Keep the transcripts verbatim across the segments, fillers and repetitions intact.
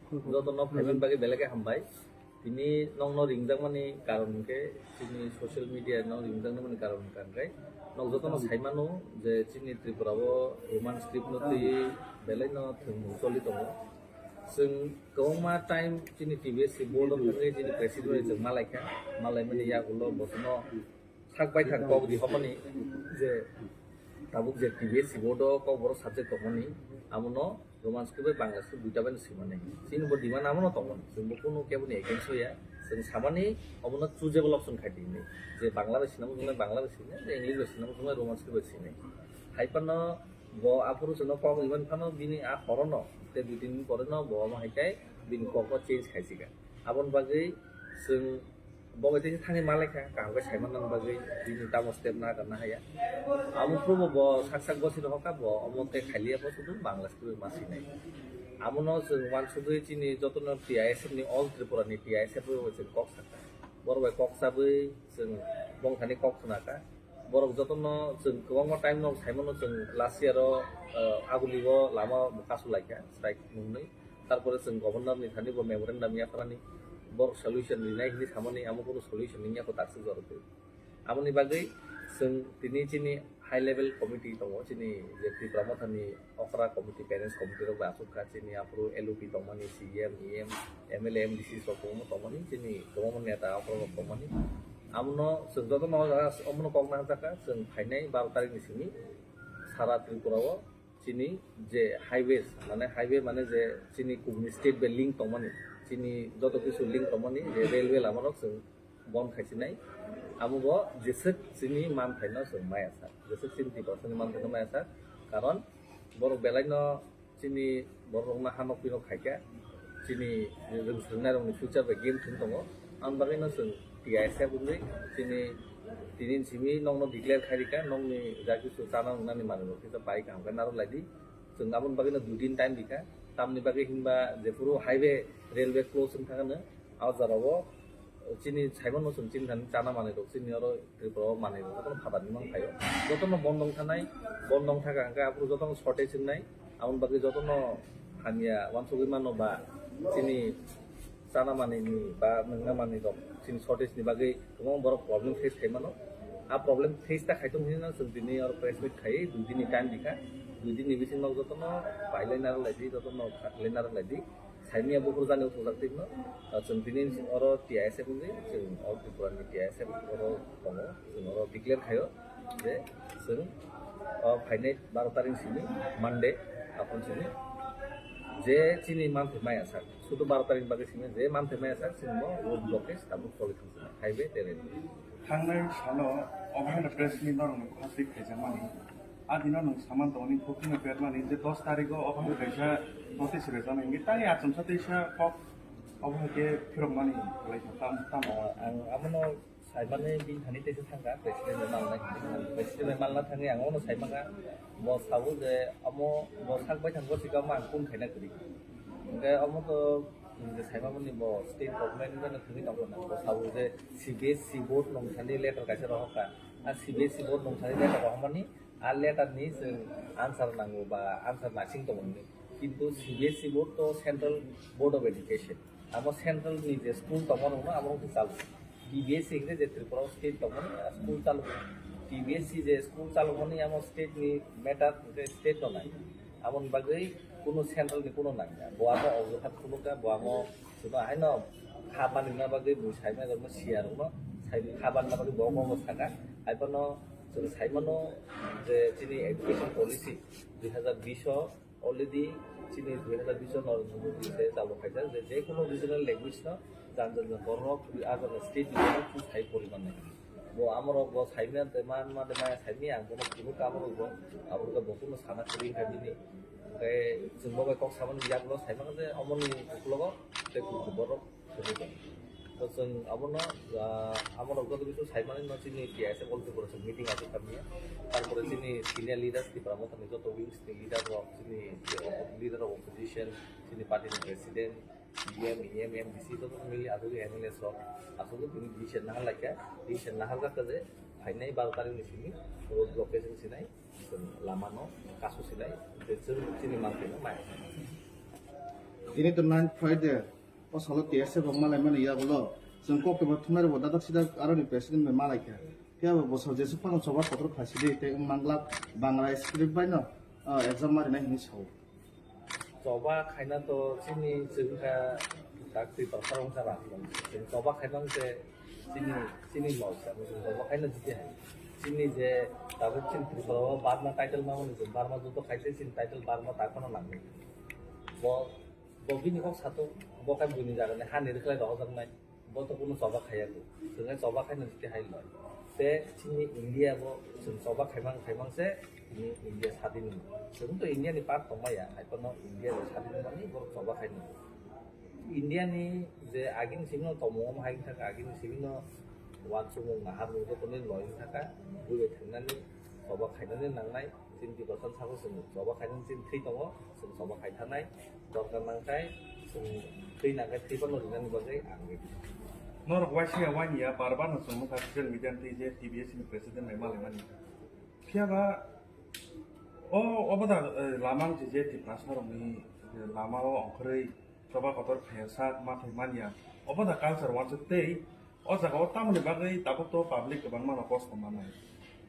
Jotono phaimani bagwi belai khe hambai. Tini nokno ringjakmani karon hwnkhe chini social media no ringjaknani karon hwnkhe nok jotono saimano je chini Tripura o Roman script no twi belai no thwngmung choli tongo. Chwng kwbangma time chini T B S C board o thangwi chini president bai chwng malaikha, malaimani yagulo bosono sak bai thang kok rihormani je tabuk je T B S C board o kokborok subject tongmani, amono Roman script bai Bangla script duita bai no swimani. Chini bo demand amono tongmani, chwng bo kunu kebo ni against o ya. Chwng samani omono choosable option khai di hinwi. Je Bangla bai swinai, Bangla bai swinai, je English bai swinai, Roman script bai swinai. Hai phano bo aphuru chwngno kok riman phano bini a horono, tei dui tin din pore no bo omo hai khe bini kokno change khai sika. Aboni bagwi chwng bo bai tei thani malaikha, kaham khe saimanna bagwi bini tamo step na kana haya. Amo phuru bo sak sak bosi rohorkha, bo omo tei khailiya, bo sudu Bangla script ma sinai. Amono chwng wansugwi chini jotono T I S F ni, All Tripura ni T I S F bai chwng kok sakha. Borok bai kok chabwi chwng bongthani kok khna kha. Borok jotono chwng kwbangma time no saimano, chwng last year o, uh, Aguli o lama kasu laikha, strike nungnwi. Tarpore chwng governor ni thani bo memorandum yapharani, borok solution rinai hinwi samani, amo kunu solution wngya kho takswk jorok twi. Aboni bagwi chwng tini chini high level committee tongo, chini je Tipra Motha ni okra committee, parents committee rok bai achuk kha, chini aphuru L O P tongmani, C E M, E M, M L A, M D C rok kwbangma tongmani, chini kwbangma neta okra rok tongmani. Amono chwng jotono o jaga omono kok nang jakha, chwng phainai baro tarik ni simi sara Tripura o chini je highways, mane highway mane je chini kubuni state bai link tongmani, chini joto kisu link tongmani je railway lama rok chwng bon khaisinai. Amo bo jeswk chini manthaino chwng maya sak, jeswk chini Tiprasani manthaino maya sak, karon borok belaino chini borokno ha nokpino khaikha, chini rwng swrwngnairokni future bai game thwng tongo. Ang bagwino chwng T I S F wngwi chini tini simi nokno declare khairikha, nokni ja kisu chana wngnani manwirok kisa bai kaham khe narwk laidi. Chwng aboni bagwino dui din time rikha, tamni bagwi hinba jephuru highway, railway close wng thangano, a jora o chini saimano chwng chini thani chana manwirok chini oro Tripura o manwirok jotono phatar ni mang phaio. Jotono bondong thanai, bondong thaka hwnkhe aphuru jotono shortage wngnai, aboni bagwi jotono hamya wansugwi mano ba chini chana manwini ba nwngna manwirok chini shortage ni bagwi kwbangma borok problem face khai mano. A problem face ta khai tong hinwi no chwng tini oro press meet khai dui din ni time rikha, dui din ni bisingo jotono pailai narwk laidi, jotono khatlai narwk laidi. Saimia buphuru jani uthujak twi no, ah, chwng tini oro T I S F wngwi, chwng All Tripura ni T I S F oro tongo, chwng oro declare khaio je chwng, ah, phainai baro tarik simi Monday, aphuru simi je chini manthai maya sak, sudu baro tarik bagwi simi je manthai maya sak, chwng bo road blockage tabuk choli thang sini, highway tei railway. Thangnai salo obo hai press meet norokni khasik khaijakmani. A dino nwng saman tongni booking no permani je dos tarikh o obo hai kaisa notice rwjaknai hwnkhe tei achomsa teisa kok obo hai khe phirokmani kwlai kha tam tam. Ah, ang abono saimani bini thani teisa thangkha, president bai malna hinwi. President bai malna thangwi ang abono saimanga, bo sabo je omo bo sak bai thang, bo sikamo ang kun khaina kwrwi. Hwnkhe omo to je saimamani bo state government bai no thangwi tongkha na, bo sabo je C B S C board nung thani letter kaisa rohorkha. A C B S C board nung thani letter rohormani, a letter ni chwng answer nango ba answer naising tongo hinwi. Kintu C B S C board to Central Board of Education. Amo central ni je school tongma rokno amo rok chalo. T B S C hingke je Tripura o state tongmani a school chalo. T B S C je school chalomani amo state ni matter hingke state no nai. Amoni bagwi kuno central ni kuno nangya. Bo amo ojokat khulukya, bo amo chwngno haino kha manwina bagwi bo saimai rokno siya rokno sai kha manna bagwi bo omo saka. Haiphano chwng saimano je chini education policy dui hazar bish o already chini dui hazar bish o Narendra Modi se chalo khaijak je, je kono regional language no jan jan borok a jaga state ni borok sai poriman nai. Bo amorok bo saimya de man ma de maya saimya ang bono kunu ka amorok bo, amorok bo kunu sana kwrwi kha bini. Hingke chwng bo bai kok samani yak bo saimang je omoni uklogo tei kunu borok. To chwng abono, ah, amorok joto kisu saimani no chini T I S F All Tripura meeting aswk kha manya. Tarpore chini senior leaders, Tipra Motha ni joto wings ni leader rok, chini leader of opposition, chini party ni president, C E M, E M, M D C joto mili aswk M L A rok aswk tini decision nahar laikha, decision nahar jakha je phainai baro tarik ni simi road blockade wng sinai, chwng lama no kasu sinai, je chwng chini manthai no maya. Ini to ninth Friday, o salo T S F rok malai mani yagulo. Chwng kok kebo thumnai rokbo dadak sidak aroni president bai malai kha. Phiya bo bosor jesuk phano choba kotor khlai sidi tei wng manglak Bangla script bai no, ah, exam ma rinai hinwi sao. Choba khaina to chini chwngkha tak twi tor sarong sara. Chwng choba khaimang se chini, chini log sa. Chwng choba khaina jiti hai. Chini je tabuk chini Tripura o Burma title ma mani chwng Burma judo khaise chini title Burma tak phano nangni. Bo, bo bini kok sato, bo khe buini jaga ni hani rwkhlai rohorjak nai. Bo to kunu choba khaiya ko. Chwng choba khaina jiti hai loi. Te chini India bo chwng choba khaimang khaimang se chini India sadin ni. Chwng to India ni part tongmaya, hai kono India ni sadin mani bo choba khaina. India ni je agini simi no tomung hai thang agini simi no wansukmung nahar mung joto ni loi thaka bui bai thangnani choba khainani nangnai. Chini Tiprasa sabo chwng choba khainani chini thwi tongo, chwng choba khai thanai. Dorkar nang khai chwng thwi nang khai thwi phano rinani bagwi ang ready. Norok waisa ya wani ya bar bar no chwng nukha social media ni twi je T B S ni president bai malai mani. Phiya ba o obo da, eh, lama wng je Tiprasa rokni, eh, lama o ongkhorwi choba kotor khaiya sak ma thai manya. Obo da culture wansuk tei o jaga o tamoni bagwi tabuk to public kwbangma no kosto manai.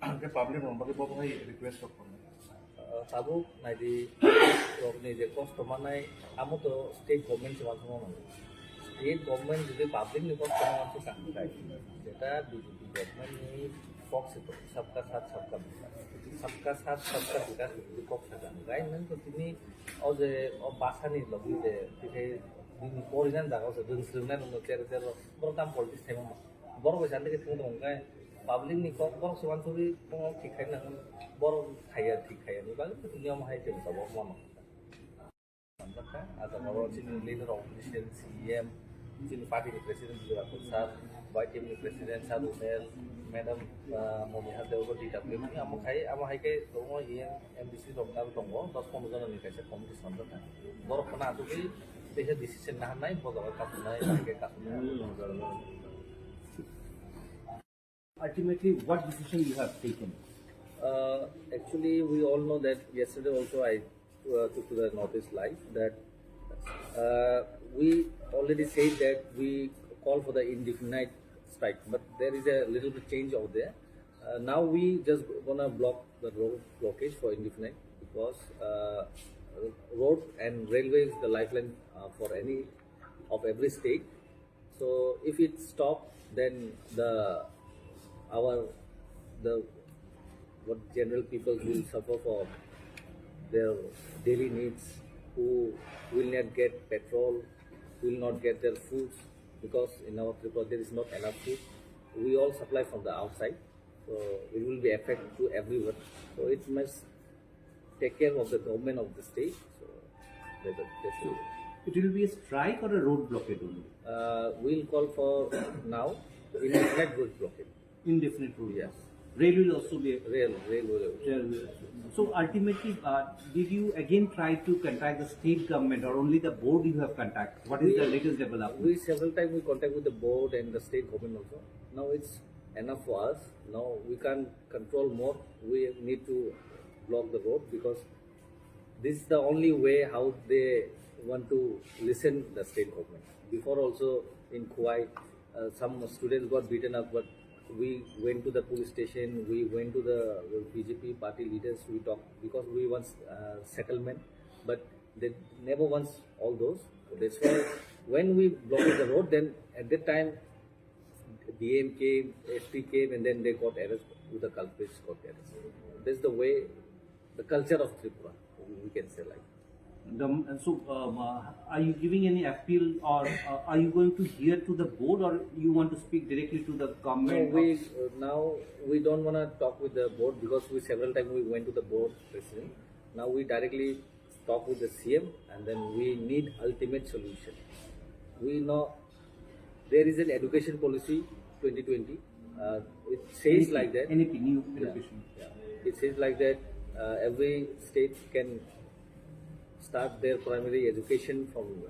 Hwnkhe public rokni bagwi bo hai request rok khornai. Ah, tabuk naidi rokni je kosto manai, amo to state government se wansukma manai. State government jodi public ni kosto no wansuk kaham khai, jeta B J P government ni kok se to, sabka sath sabka vikas. Sabka sath sabka vikas ni jodi kok sakha, gai nang to tini o je o basa ni logi je tini porinan jaga o se rwng swrwng nai rok no tere tere rok borok tam politics thaima ma. Borok bai sandi khe thung tong khe public ni kok borok se wansugwi kok thik khai nang borok khaiya thik khaiya ni bagwi niyom hai tong tabok mano. Sanjakha, aja oro chini leader of opposition, C E M, chini party ni president Bijoy Rathore sir, Y T M ni president sir Rumel, madam, ah, Momiha Deo D W ni amo khai, amo hai khe tongo E M, M D C rok aro tongo, dos pondro jona ni kaisa committee sanjakha. Borok khna asugwi teisa decision naharnai, bo jaga kasunai, hai khe kasunai. Ultimately, what decision you have taken? Uh, actually, we all know that yesterday also I, uh, took to the Northeast Live that, uh, we already said that we call for the indefinite strike, but there is a little bit change over there. Uh, now we just gonna block the road blockage for indefinite because, uh, road and railway is the lifeline, uh, for any of every state. So if it stop, then the, our, the, what general people will suffer for their daily needs, who will not get petrol, will not get their foods, because in our Tripura there is not enough food. We all supply from the outside, so it will be affect to everyone. So it must take care of the government of the state. So that's a, that's it. It will be a strike or a road blockade only? Uh, we'll call for now indefinite road blockade. Indefinite road. Yes. Rail will also be. Rail, rail will. Rail will also. So ultimately, uh, did you again try to contact the state government, or only the board you have contacted? What is the latest development? We several times we contact with the board and the state government also. Now it's enough for us. Now we can't control more. We need to block the road because this is the only way how they want to listen the state government. Before also in Khowai, uh, some students got beaten up, but we went to the police station, we went to the B J P party leaders, we talked because we want, uh, settlement, but they never wants all those. That's why when we blocked the road, then at that time D M came, S P came, and then they got arrested. With the culprits got arrested. That's the way, the culture of Tripura, we can say like. The, so, um, uh, are you giving any appeal, or, uh, are you going to hear to the board, or you want to speak directly to the government? No, we, of uh, now we don't wanna talk with the board because we several times we went to the board president. Now we directly talk with the C M, and then we need ultimate solution. We know there is an education policy twenty twenty. Uh, it says N E P, like that. N E P, new Yeah, education. Yeah. It says like that, uh, every state can start their primary education from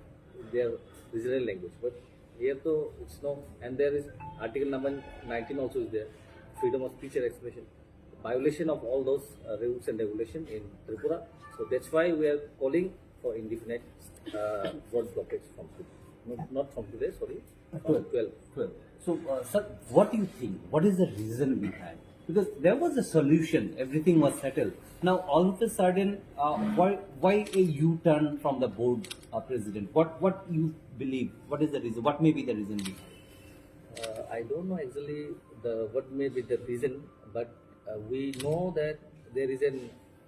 their regional language. But here though it's no, and there is article number nineteen also is there, freedom of speech and expression. Violation of all those, uh, rules and regulation in Tripura. So that's why we are calling for indefinite uh, road blockage from today. Not, not from today, sorry, from twelve. Twelve. So, uh, sir, what do you think? What is the reason behind? Because there was a solution, everything was settled. Now, all of a sudden, uh, why why a U-turn from the board uh, president? What what you believe? What is the reason? What may be the reason behind? Uh, I don't know actually the what may be the reason, but uh, we know that there is an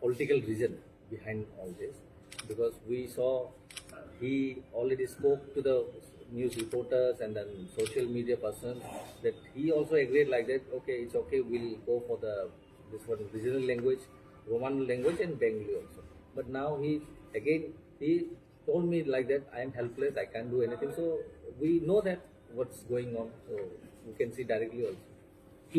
political reason behind all this, because we saw he already spoke to the news reporters and then social media person that he also agreed like that, okay, it's okay, we'll go for the this one regional language, Roman language and Bengali also. But now he again he told me like that, I am helpless, I can't do anything. So we know that what's going on. So we can see directly also.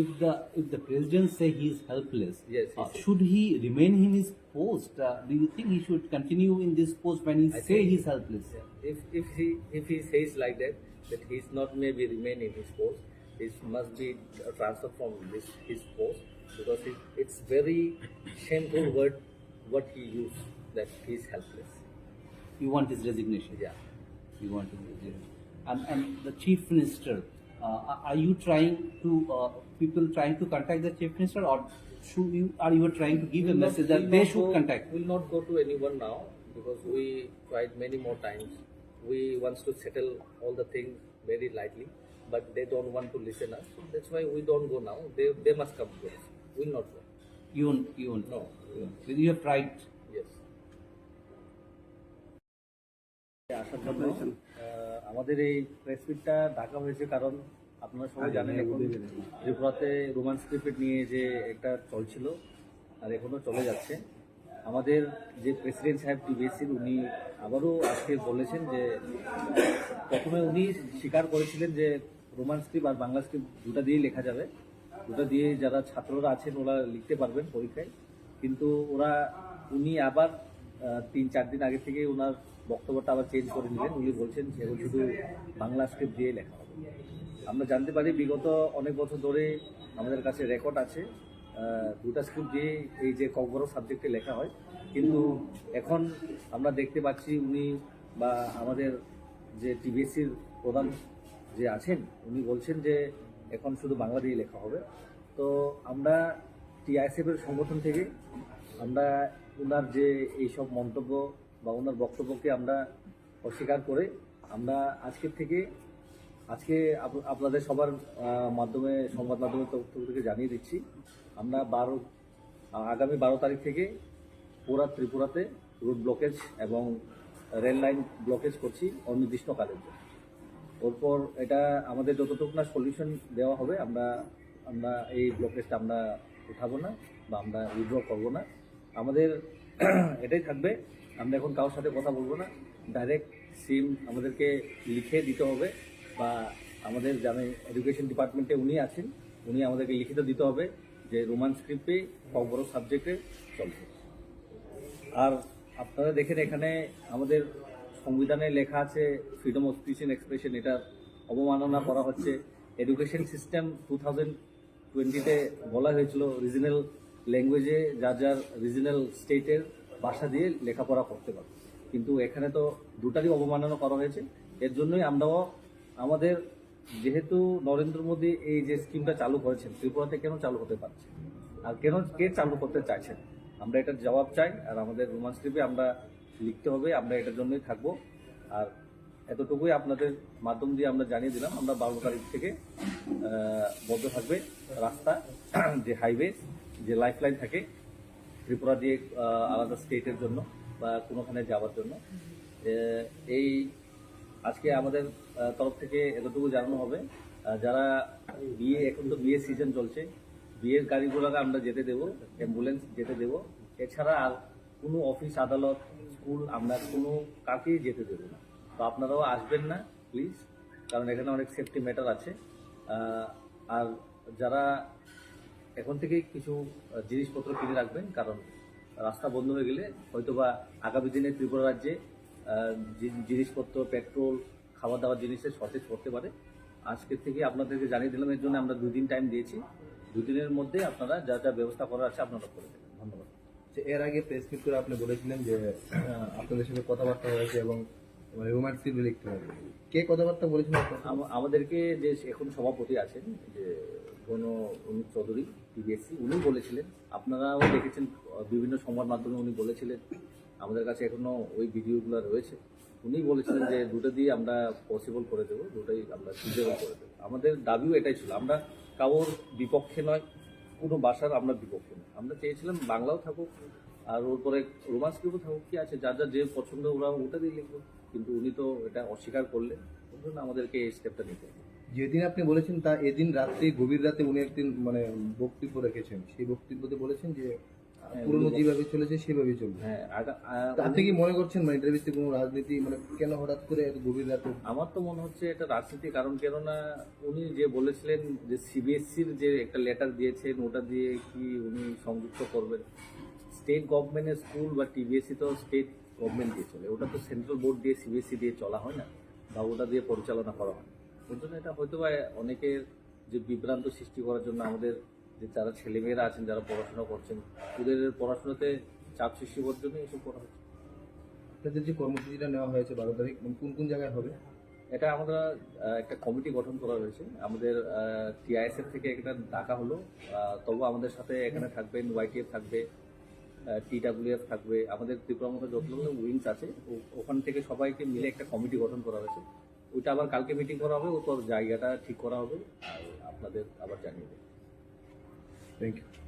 If the if the president say he is helpless, yes, uh, should he remain in his post? Uh, do you think he should continue in this post when he I say he is helpless? Yeah. If if he if he says like that, that he's not maybe remain in his post, he must be uh, transferred from this his post, because it, it's very shameful word what he used, that he's helpless. You want his resignation? Yeah. You want his resignation. And, and the chief minister, uh, are you trying to, uh, people trying to contact the chief minister, or should you, are you trying to give a message that they should contact? We'll not go to anyone now because we tried many more times. We wants to settle all the things very lightly, but they don't want to listen us. So that's why we don't go now. They, they must come to us. We'll not go. You won't, you won't. No. You have tried. Yes. আসার জন্য। আহ, আমাদের এই প্রেস মিটটা ডাকা হয়েছে কারণ আপনারা সবাই জানেন এখন ত্রিপুরাতে রোমান স্ক্রিপ্ট নিয়ে যে একটা চলছিল, আর এখনো চলে যাচ্ছে। আমাদের যে প্রেসিডেন্ট সাহেব টিবিএসসির, উনি আবারও আজকে বলেছেন যে প্রথমে উনি স্বীকার করেছিলেন যে রোমান স্ক্রিপ্ট আর বাংলা স্ক্রিপ্ট দুটা দিয়েই লেখা যাবে, দুটা দিয়ে যারা ছাত্ররা আছেন ওরা লিখতে পারবেন পরীক্ষায়। কিন্তু ওরা, উনি আবার আহ, তিন চার দিন আগে থেকে ওনার বক্তব্যটা আবার চেঞ্জ করে নিলেন। উনি বলছেন যে এখন শুধু বাংলা স্ক্রিপ্ট দিয়ে লেখা হবে। আমরা জানতে পারি বিগত অনেক বছর ধরে আমাদের কাছে রেকর্ড আছে, আহ, দুটা স্ক্রিপ্ট দিয়ে এই যে ককবরক সাবজেক্টে লেখা হয়, কিন্তু এখন আমরা দেখতে পাচ্ছি উনি বা আমাদের যে টিবিএসসির প্রধান যে আছেন, উনি বলছেন যে এখন শুধু বাংলা দিয়ে লেখা হবে। তো আমরা টিআইএসএফ এর সংগঠন থেকে আমরা ওনার যে এইসব মন্তব্য বা ওনার বক্তব্যকে আমরা অস্বীকার করে আমরা আজকের থেকে, আজকে আপ-, আপনাদের সবার আহ, মাধ্যমে, সংবাদ মাধ্যমের তরফ থেকে জানিয়ে দিচ্ছি, আমরা বারো আহ, আগামী বারো তারিখ থেকে পুরা ত্রিপুরাতে রোড ব্লকেজ এবং রেল লাইন ব্লকেজ করছি অনির্দিষ্টকালের জন্য। এরপর এটা আমাদের যতটুকু না সলিউশন দেওয়া হবে, আমরা আমরা এই ব্লকেজটা আমরা উঠাবো না বা আমরা উইথড্র করবো না। আমাদের এটাই থাকবে, আমরা এখন কারোর সাথে কথা বলবো না, ডাইরেক্ট সিম আমাদেরকে লিখে দিতে হবে বা আমাদের জানে এডুকেশন ডিপার্টমেন্টে উনি আছেন, উনি আমাদেরকে লিখিত দিতে হবে যে রোমান স্ক্রিপ্টে ককবরক সাবজেক্টে চলছে। আর আপনারা দেখেন এখানে আমাদের সংবিধানে লেখা আছে freedom of speech and expression, এটা অবমাননা করা হচ্ছে। এডুকেশন সিস্টেম টু থাউজেন্ড টোয়েন্টিতে বলা হয়েছিল রিজনাল ল্যাঙ্গুয়েজে যার যার রিজনাল স্টেটের ভাষা দিয়ে লেখাপড়া করতে পারবে, কিন্তু এখানে তো দুটারই অবমাননা করা হয়েছে। এর জন্যই আমরাও আমাদের যেহেতু নরেন্দ্র মোদী এই যে স্কিমটা চালু করেছেন, ত্রিপুরাতে কেন চালু হতে পারছে আর কেন কে চালু করতে চাইছেন, আমরা এটার জবাব চাই। আর আমাদের রোমান স্ক্রিপ্টে আমরা লিখতে হবে, আমরা এটার জন্যই থাকবো। আর এতটুকুই আপনাদের মাধ্যম দিয়ে আমরা জানিয়ে দিলাম, আমরা বারো তারিখ থেকে আহ, বন্ধ থাকবে রাস্তা, যে হাইওয়ে, যে লাইফলাইন থাকে ত্রিপুরা দিয়ে আহ, আলাদা স্টেটের জন্য বা কোনোখানে যাওয়ার জন্য। এ, এই আজকে আমাদের আহ, তরফ থেকে এতটুকু জানানো হবে, আহ, যারা বিয়ে, এখন তো বিয়ের সিজন চলছে, বিয়ের গাড়ি ঘোড়াকে আমরা যেতে দেবো, অ্যাম্বুলেন্স যেতে দেবো। এছাড়া আর কোনো অফিস আদালত, স্কুল আমরা কোনো কাউকেই যেতে দেবো না। তো আপনারাও আসবেন না প্লিজ, কারণ এখানে অনেক সেফটি ম্যাটার আছে। আহ, আর যারা এখন থেকে কিছু আহ, জিনিসপত্র কিনে রাখবেন, কারণ রাস্তা বন্ধ হয়ে গেলে হয়তো বা আগামী দিনে ত্রিপুরা রাজ্যে আহ, জি- জিনিসপত্র, পেট্রোল, খাবার দাবার জিনিসের শর্টেজ পড়তে পারে। আজকে থেকে আপনাদেরকে জানিয়ে দিলাম, এর জন্য আমরা দুদিন টাইম দিয়েছি। দুদিনের মধ্যে আপনারা যা যা ব্যবস্থা করার আছে আপনারা করে দেবেন। ধন্যবাদ। যে এর আগে প্রেস মিট করে আপনি বলেছিলেন যে আহ, আপনাদের সাথে কথাবার্তা হয়েছে এবং মানে রোমান্স সিন লিখতে হবে। কে কথাবার্তা বলেছিলেন আপনার সাথে? আম- আমাদেরকে যে এখন সভাপতি আছেন, যে গণ অনুপ চৌধুরী, টিবিএসসি, উনি বলেছিলেন, আপনারাও দেখেছেন, আহ, বিভিন্ন সংবাদ মাধ্যমে উনি বলেছিলেন, আমাদের কাছে এখনো ওই ভিডিওগুলো রয়েছে। উনি বলেছিলেন যে দুটো দিয়ে আমরা পসিবল করে দেবো, দুটোই আমরা সুইটেবল করে দেবো। আমাদের দাবিও এটাই ছিল, আমরা কারোর বিপক্ষে নয়, কোনো ভাষার আমরা বিপক্ষে নয়। আমরা চেয়েছিলাম বাংলাও থাকুক, আর ওর পরে রোমান্স গ্রুপও থাকুক, কি আছে, যার যার যে পছন্দ ওরা ওটা দিয়ে লিখবো। কিন্তু উনি তো এটা অস্বীকার করলেন, ওর জন্য আমাদেরকে এই স্টেপটা নিতে হবে। যেদিন আপনি বলেছেন তা এদিন রাত্রে, গভীর রাতে উনি একদিন মানে বক্তব্য রেখেছেন। সেই বক্তব্যতে বলেছেন যে আহ, হ্যাঁ, পুরনো উনি বল- যেভাবে চলেছে সেভাবেই চলবে। হ্যাঁ, আগা- আহ, তা আপনি উনি- কি মনে করছেন মানে এটার ভিত্তিতে কোনো রাজনীতি মানে কেন হঠাৎ করে এত গভীর রাতে? আমার তো মনে হচ্ছে এটা রাজনীতি, কারণ কেননা উনি যে বলেছিলেন যে সিবিএসসির যে একটা লেটার দিয়েছেন, ওটা দিয়ে কি উনি সংযুক্ত করবেন? স্টেট গভর্নমেন্টের স্কুল বা টিবিএসসি তো স্টেট গভর্নমেন্ট দিয়ে চলে, ওটা তো সেন্ট্রাল বোর্ড দিয়ে, সিবিএসসি দিয়ে চলা হয় না বা ওটা দিয়ে পরিচালনা করা হয় না। ওর জন্য এটা হয়তো বা অনেকের যে বিভ্রান্ত সৃষ্টি করার জন্য, আমাদের যে যারা ছেলেমেয়েরা আছেন, যারা পড়াশোনা করছেন, ওদের পড়াশোনাতে চাপ সৃষ্টি করার জন্য এসব করা হচ্ছে। আপনাদের যে কর্মসূচিটা নেওয়া হয়েছে বারো তারিখ, মানে কোন কোন জায়গায় হবে? এটা আমরা আহ, একটা কমিটি গঠন করা হয়েছে আমাদের টিআইএসএফ থেকে, একটা ডাকা হলো। আহ, তবু আমাদের সাথে এখানে থাকবেন, ওয়াইটিএফ থাকবে, টিডাব্লিউএফ থাকবে, আমাদের ত্রিপুরা মতো যতগুলো উইংস আছে, ও- ওখান থেকে সবাইকে মিলে একটা কমিটি গঠন করা হয়েছে। ওইটা আবার কালকে মিটিং করা হবে, ও তোর জায়গাটা ঠিক করা হবে, আর আপনাদের আবার জানিয়ে দেবো। Thank you.